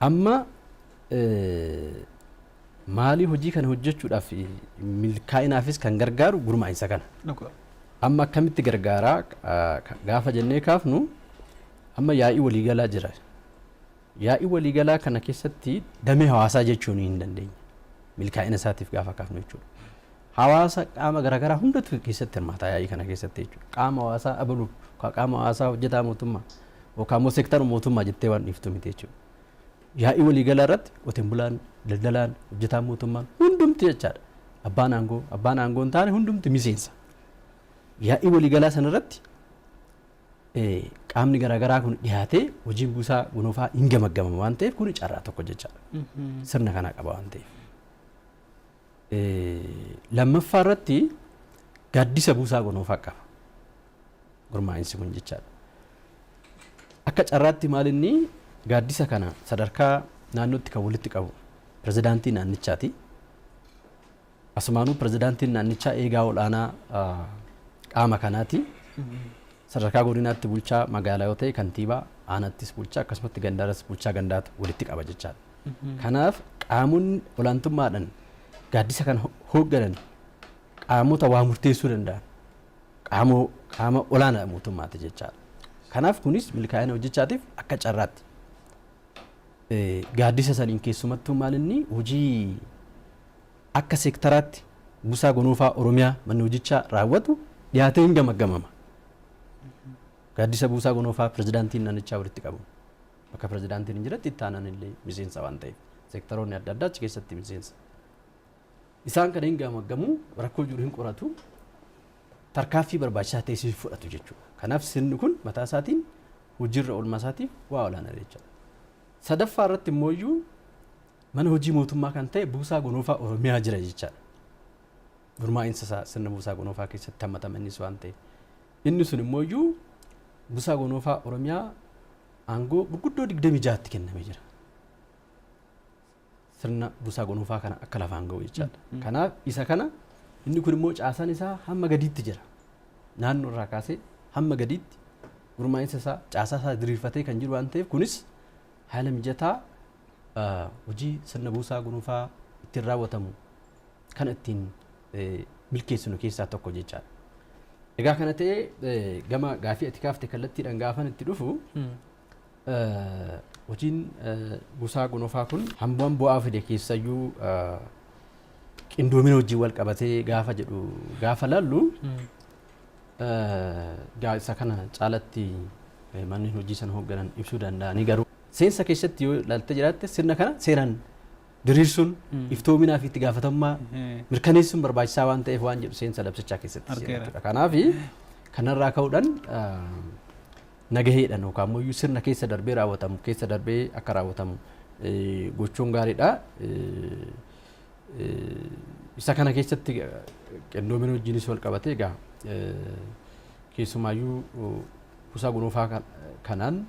Amma maalii hojii kana hojjechuudhaaf milkaa'inaafis kan gargaaru gurmaa'insa kana. Amma akkamitti gargaaraa gaafa jennee kaafnu, amma yaa'ii waliigalaa jira. Yaa'ii waliigalaa kana keessatti damee hawaasaa jechuun hin dandeenya. Milkaa'ina isaatiif gaafa kaafnu jechuudha. Hawaasa qaama garaagaraa hundatu keessatti hirmaata yaa'ii kana keessatti jechuudha. Qaama hawaasaa abaluu, qaama hawaasaa hojjetaa mootummaa yookaan immoo seektara mootummaa jettee waan dhiiftu miti jechuudha. Yaa'ii waliigalaa irratti qoteen bulaan, daldalaan, hojjetaan mootummaan hundumti jechaadha. Abbaan aangoo hin taane hundumti miseensa. Yaa'ii waliigalaa sanarratti qaamni garaagaraa kun dhiyaatee hojiin buusaa gonofaa hin gamaggamama waan ta'eef, kun carraa tokko jechaadha. Sirna kana qaba waan ta'eef. Lammaffaa irratti gaaddisa buusaa gonofaa qaba. Gurmaa'insi kun jechaadha. Akka carraatti maal, inni gaaddisa kana sadarkaa naannootti kan walitti qabu pirezidaantii naannichaati. Asumaanuu pirezidaantiin naannichaa eegaa ol'aanaa qaama kanaati. Sadarkaa godinaatti bulchaa magaalaa yoo ta'e kantiibaa, aanattis bulchaa, akkasumatti gandaaras bulchaa gandaatu walitti qaba jechaadha. Kanaaf qaamonni olaantummaadhaan gaaddisa kana hoogganan qaamota waa murteessuu danda'an qaama olaanaa mootummaati jechaadha. Kanaaf kunis milkaa'ina hojjechaatiif akka carraatti. Gaaddisa saniin keessumattuu maal, inni hojii akka seektaraatti buusaa gonofaa Oromiyaa manni hojichaa raawwatu dhiyaatee hin gamaggamama. Gaaddisa buusaa gonofaa pirezidaantiin naannichaa walitti qabu. Bakka pirezidaantiin hin jiretti itti aanaan illee miseensa waan ta'eef, seektaroonni adda addaa achi keessatti miseensa. Isaan kana hin gamaggamu, rakkoo jiru hin qoratu, tarkaaffii barbaachisaa ta'e si fudhatu jechuudha. Kanaaf sirni kun mataa isaatiin hojiirra oolmaa isaatiif waa olaanaa jechuudha. Sadaffaa irratti immoo mana hojii mootummaa kan ta'e buusaa gonofaa Oromiyaa jira jechaadha. Gurmaa'insa isaa sirna buusaa gonofaa keessatti hammatama innis waan ta'eef. Inni sun immoo buusaa gonofaa Oromiyaa aangoo gurguddoo 26tti kennamee jira. Sirna buusaa gonofaa kana akka lafaan ga'u jechaadha. Kanaaf isa kana inni kun immoo caasaan isaa hamma gadiitti jira. Naannoo irraa kaasee hamma gadiitti gurmaa'insa isaa, caasaa isaa diriirfatee kan jiru waan ta'eef, kunis haala mijataa hojii sirna buusaa gonofaa ittiin raawwatamu kan ittiin milkeessinu keessaa tokko jechaadha. Egaa kana ta'ee, gama gaafii ati kaafte kallattiidhaan gaafan itti dhufu, hojiin buusaa gonofaa kun hambaan bu'aa fide keessayyuu qindoomina hojii wal qabatee gaafa jedhu gaafa laallu, isa kana caalatti manneen hojii sana hoogganan ibsuu danda'anii, garuu seensa keessatti yoo ilaalte jiraatte, sirna kana seeraan diriirsuun iftoominaa fi itti gaafatamummaa mirkaneessuun barbaachisaa waan ta'eef waan jedhu seensa labsichaa keessatti jechuudha. Kanaaf kanarraa ka'uudhaan nagaheedhaan yookaan immoo sirna keessa darbee raawwatamu keessa darbee akka raawwatamu gochuun gaariidha. Isa kana keessatti qindoomina wajjinis wal qabatee, egaa keessumaayyuu buusaa gonofaa kanaan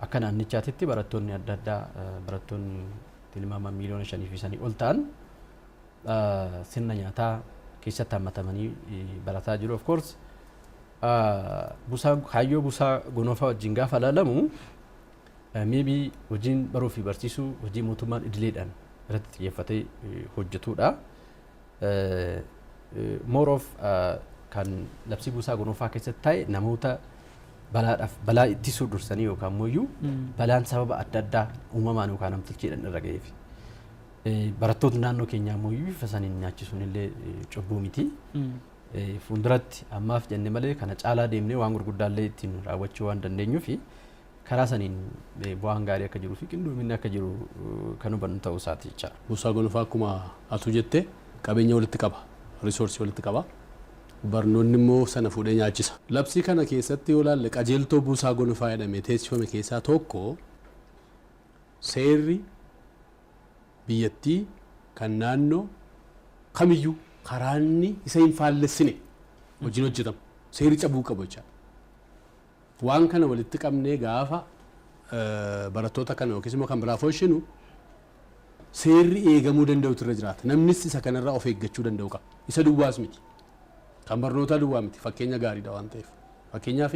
akka naannichaatitti barattoonni adda addaa, barattoonni tilmaamaan 5 miiliyoona fi sanii ol ta'an sirna nyaataa keessatti hammatamanii barataa jiru. Of course buusaa, kaayyoo buusaa gonofaa wajjin gaafa ilaalamu, maybe hojiin baruu fi barsiisuu hojii mootummaan idileedhaan irratti xiyyeeffatee hojjetudha. More of kan labsii buusaa gonofaa keessatti ta'e namoota balaadhaaf balaa ittisuu dursanii yookaan immoo balaan sababa adda addaa uumamaan yookaan namtolcheedhaan irra ga'eef. Barattoota naannoo keenyaa immoo bifa saniin nyaachisuun illee cubbuu miti. Fuulduratti ammaaf jenne malee kana caalaa deemnee waan gurguddaallee ittiin raawwachuu waan dandeenyuuf, karaa saniin bu'aan gaarii akka jiruu fi qindoominni akka jiru kan hubannu ta'uu isaati jechaadha. Buusaa gonofaa akkuma atu jette qabeenya walitti qaba. Resource walitti qaba. Barnoonni immoo sana fuudhee nyaachisa. Labsii kana keessatti yoo ilaalle, qajeeltoo buusaa gonofaa jedhamee teessifame keessaa tokko, seerri biyyattii kan naannoo kamiyyuu karaanni isa hin faallessine hojiin hojjetamu seerri cabuu qabu jechaadha. Waan kana walitti qabnee gaafa barattoota kana yookiis immoo kan biraaf hojjennu, seerri eegamuu danda'utu irra jiraata. Namnis isa kanarraa of eeggachuu danda'u qaba. Isa duwwaas miti. Kan barnootaa duwwaa miti. Fakkeenya gaariidha waan ta'eef. Fakkeenyaaf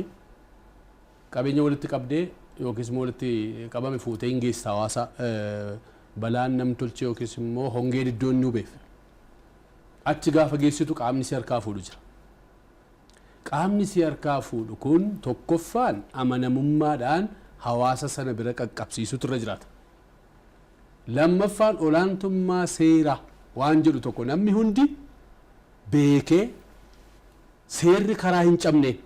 qabeenya walitti qabdee yookiis immoo walitti qabame fuutee hin geessa hawaasa balaan namtolchee yookiis immoo hongeen iddoo inni hubeef. Achi gaafa geessitu qaamni si harkaa fuudhu jira. Qaamni si harkaa fuudhu kun tokkoffaan amanamummaadhaan hawaasa sana bira qaqqabsiisutu irra jiraata. Lammaffaan olaantummaa seeraa waan jedhu tokko namni hundi beekee, seerri karaa hin cabneen,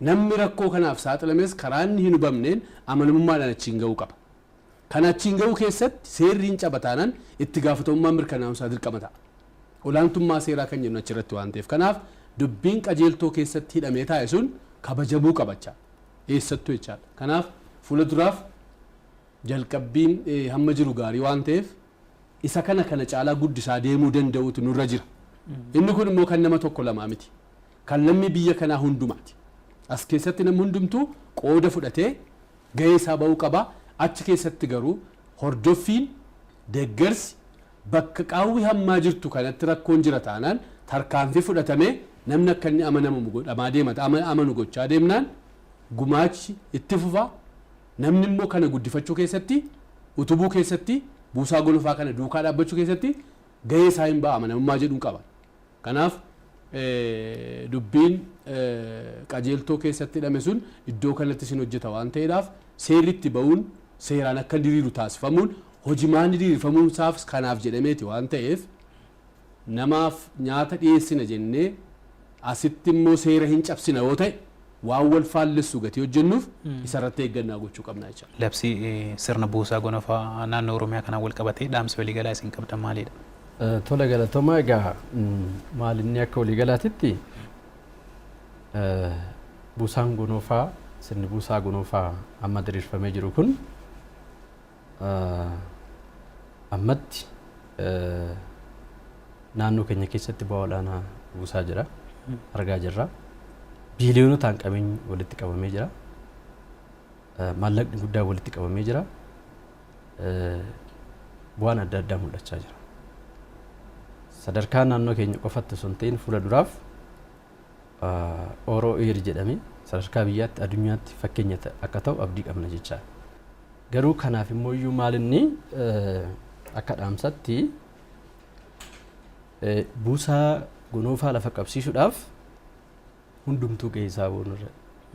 namni rakkoo kanaaf saaxilames karaa inni hin hubamneen amanamummaadhaan achiin ga'uu qaba. Kan achiin ga'uu keessatti seerri hin caba taanaan itti gaafatamummaan mirkanaa'umsaa dirqama ta'a. Olaantummaa seeraa kan jennu achirratti waan ta'eef. Kanaaf dubbiin qajeeltoo keessatti hidhamee taa'e sun kabajamuu qaba jecha. Eessattuu jechaadha. Kanaaf fuula duraaf jalqabbiin hamma jiru gaarii waan ta'eef isa kana kana caalaa guddisaa deemuu danda'utu nurra jira. Inni kun immoo kan nama tokko lamaa miti. Kan lammii biyya kanaa hundumaati. As keessatti namni hundumtuu qooda fudhatee gahee isaa ba'uu qaba. Achi keessatti garuu hordoffiin, deeggarsi, bakka qaawwi hammaa jirtu kanatti rakkoon jira taanaan tarkaanfii fudhatamee namni akka inni amanamu godhamaa deema, amanu gochaa deemnaan gumaachi itti fufa. Namni immoo kana guddifachuu keessatti, utubuu keessatti, buusaa gonofaa kana duukaa dhaabbachuu keessatti gahee isaa hin ba'a amanamummaa jedhuun qaba. Kanaaf dubbiin qajeeltoo keessatti hidhame sun iddoo kanatti isin hojjeta waan ta'eedhaaf seerri itti ba'uun seeraan akka diriiru taasifamuun hojimaanni diriirfamuun isaaf kanaaf jedhameeti waan ta'eef namaaf nyaata dhiyeessina jennee asitti immoo seera hin cabsina yoo ta'e waan wal faallessu gatii hojjennuuf isarratti eeggannaa gochuu qabna jechuudha. Labsii sirna buusaa gonofaa naannoo Oromiyaa kanaan wal qabatee dhaamsi waliigalaa isin qabdan maalidha? Tola, galatoomaa. Egaa maalinni akka waliigalaatitti buusaan gonofaa, sirni buusaa gonofaa amma diriirfamee jiru kun ammatti naannoo keenya keessatti bu'aa olaanaa buusaa jira, argaa jirra. Biiliyoonotaan qabeenyi walitti qabamee jira. Maallaqni guddaan walitti qabamee jira. Bu'aan adda addaa mul'achaa jira. Sadarkaa naannoo keenya qofatti osoo hin ta'in fuula duraaf Ooroo Eer jedhamee sadarkaa biyyaatti, addunyaatti fakkeenya akka ta'u abdii qabna jechaadha. Garuu kanaaf immoo iyyuu maalinni akka dhaamsatti buusaa gonofaa lafa qabsiisuudhaaf hundumtuu gahee isaa ba'uun irra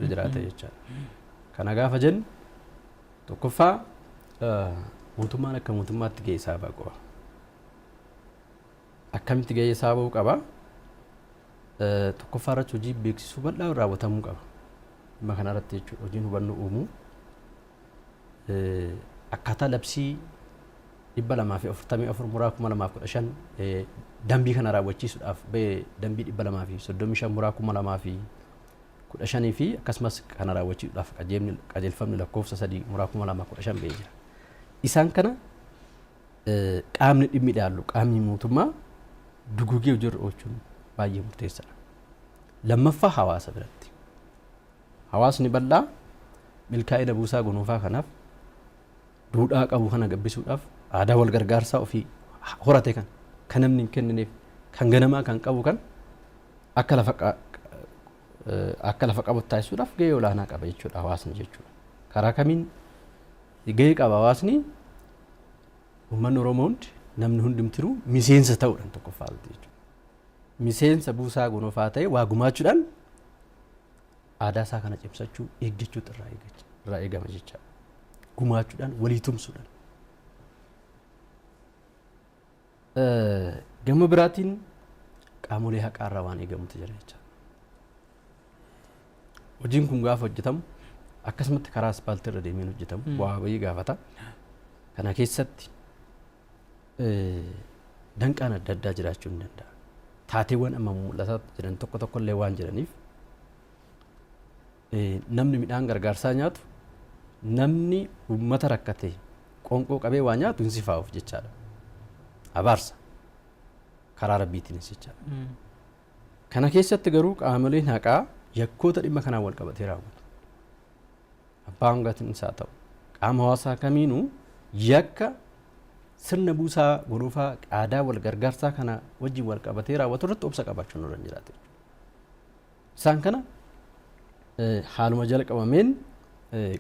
jiraata jechaadha. Kana gaafa jennu, tokkoffaa mootummaan akka mootummaatti gahee isaa ba'uu qaba. Akkamitti gahee isaa ba'uu qaba? Tokkoffaa irratti hojii beeksisuu bal'aa raawwatamuu qaba. Dhimma kana irratti jechuudha, hojiin hubannoo uumuu akkaataa labsii 244 muraa 2015, dambii kana raawwachiisuudhaaf ba'e, dambii 235 muraa 2015 fi akkasumas kana raawwachiisuudhaaf qajeelfamni lakkoofsa 3 muraa 2015 ba'ee jira. Isaan kana qaamni dhimmi ilaallu, qaamni mootummaa dugugee hojiirra oolchuun baay'ee murteessaadha. Lammaffaa, hawaasa biratti. Hawaasni bal'aa milkaa'ina buusaa gonofaa kanaaf, duudhaa qabu kana gabbisuudhaaf, aadaa wal gargaarsaa ofii horate kan kan namni hin kennineef, kan ganamaa kan qabu kan akka lafa qabu taasisuudhaaf gahee olaanaa qaba jechuudha hawaasni jechuudha. Karaa kamiin gahee qaba hawaasni? Uummanni Oromoo hundi, namni hundumtiruu miseensa ta'uudhaan tokkoffaa jechuudha. Miseensa buusaa gonofaa ta'e waa gumaachuudhaan aadaa isaa kana cimsachuu, eeggachuutu irraa eegama jechaadha. Gumaachuudhaan, walii tumsuudhaan. Gama biraatiin qaamolee haqaa irraa waan eegamutu jira jechaadha. Hojiin kun gaafa hojjetamu akkasumatti karaa aspaaltii irra deemeen hojjetamu bu'aa bayii gaafata. Kana keessatti danqaan adda addaa jiraachuu ni danda'a. Taateewwan amma mul'ataa jiran tokko tokko illee waan jiraniif, namni midhaan gargaarsaa nyaatu, namni uummata rakkate qoonqoo qabee waa nyaatu hin sifaa'uuf jechaadha. Abaarsa karaa rabbiitiinis jechaadha. Kana keessatti garuu qaamoleen haqaa yakkoota dhimma kanaan wal qabatee raawwatu. Abbaa hangaatiin isaa ta'u qaama hawaasaa kamiinuu yakka sirna buusaa gonofaa aadaa wal gargaarsaa kana wajjin wal qabatee raawwatu irratti obsa qabaachuun nurra hin jiraatu. Isaan kana haaluma jalqabameen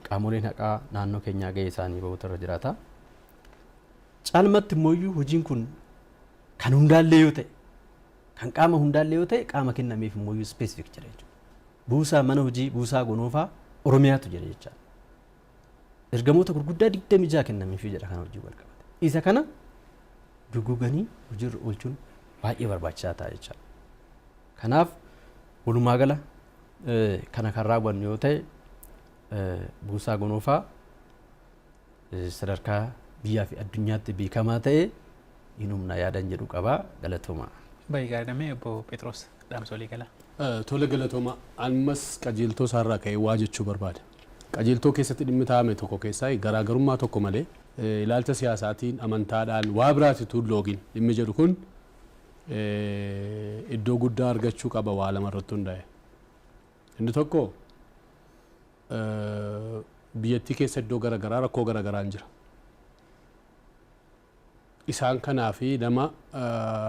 qaamoleen haqaa naannoo keenyaa gahee isaanii bahuutu irra jiraata. Caalmatti immoo hojiin kun kan hundaallee yoo ta'e, kan qaama hundaallee yoo ta'e, qaama kennameef immoo specific jira jechuudha. Buusaa mana hojii buusaa gonofaa Oromiyaatu jira jechaadha. Ergamoota gurguddaa 26 kennameefii jedha kana hojii wal qabate. Isa kana duguganii hojiirra oolchuun baay'ee barbaachisaa ta'a jechaadha. Kanaaf walumaa gala kana kan raawwannu yoo ta'e, buusaa gonofaa sadarkaa biyyaa fi addunyaatti beekamaa ta'e hin humna yaadan jedhu qaba. Galatooma. Baay'ee gaariidha. Obbo Phexros, dhaamsa walii galaa. Tole, galatooma. Ammas qajeeltoo isaarraa ka'ee waa jechuu barbaada. Qajeeltoo keessatti dhimmi taa'ame tokko keessaa garaagarummaa tokko malee, ilaalcha siyaasaatiin, amantaadhaan, waa biraatitu loogin dhimmi jedhu kun iddoo guddaa argachuu qaba waa lama irratti hundaa'e. Inni tokko, biyyattii keessa iddoo garaagaraa rakkoo garaagaraan jira. Isaan kanaa fi nama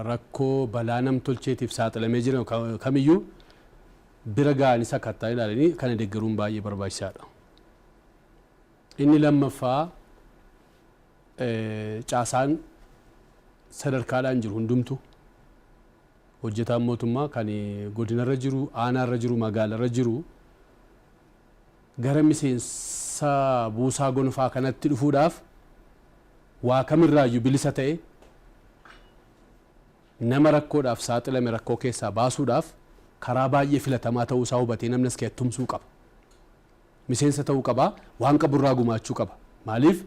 rakkoo balaa namtolcheetiif saaxilamee jiran kamiyyuu bira ga'anii sakattaa ilaalanii kana deeggaruun baay'ee barbaachisaadha. Inni lammaffaa, caasaan sadarkaadhaan jiru hundumtu, hojjetaan mootummaa kan godinarra jiru, aanaarra jiru, magaalarra jiru, gara miseensa buusaa gonfaa kanatti dhufuudhaaf waa kamirraayyuu bilisa ta'e, nama rakkoodhaaf saaxilame rakkoo keessaa baasuudhaaf karaa baay'ee filatamaa ta'uu isaa hubatee namni as keessatti tumsuu qaba. Miseensa ta'uu qaba, waan qaburraa gumaachuu qaba. Maaliif,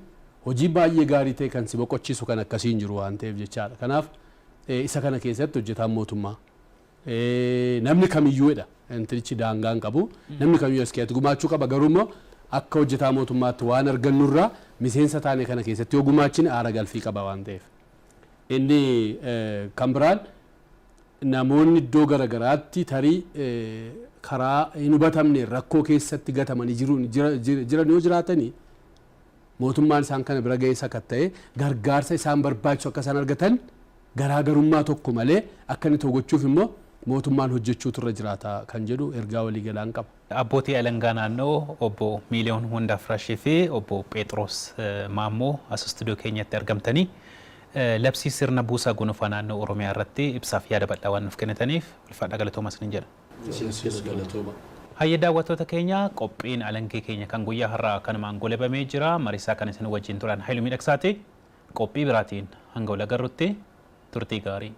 hojii baay'ee gaarii ta'e kan si boqochiisu kan akkasii hin jiru waan ta'eef jechaadha. Kanaaf isa kana keessatti hojjetaan mootummaa, namni kamiyyuudha, intilichi daangaa hin qabu, namni kamiyyuu as keessatti gumaachuu qaba. Garuu immoo akka hojjetaa mootummaatti waan argannurraa miseensa taane kana keessatti yoo gumaachine aara galfii qaba waan ta'eef. Inni kan biraan, namoonni iddoo garagaraatti tarii karaa hin hubatamne rakkoo keessatti gatamanii jiran yoo jiraatanii, mootummaan isaan kana bira ga'ee sakatta'ee gargaarsa isaan barbaachisu akka isaan argatan garaagarummaa tokko malee akka inni ta'u gochuuf immoo mootummaan hojjechuutu irra jiraata kan jedhu ergaa waliigalaan qaba. Abbootii alangaa naannoo obbo Miiliyoon Hundaafrashii fi obbo Phexros Maammoo, as istuudiyoo keenyatti argamtanii labsii sirna buusaa gonofaa naannoo Oromiyaa irratti ibsaaf yaada bal'aa waan nuuf kennitaniif ulfaadhaa, galatooma isiniin jedha. Isinis galatooma. Hayya, daawwattoota keenya, qophiin alangee keenya kan guyyaa har'aa kanumaan golabamee jira. Mariisaa kan isin wajjin turan Haayiluu Miidhagsaati. Qophii biraatiin hanga wal agarrutti turtii gaarii.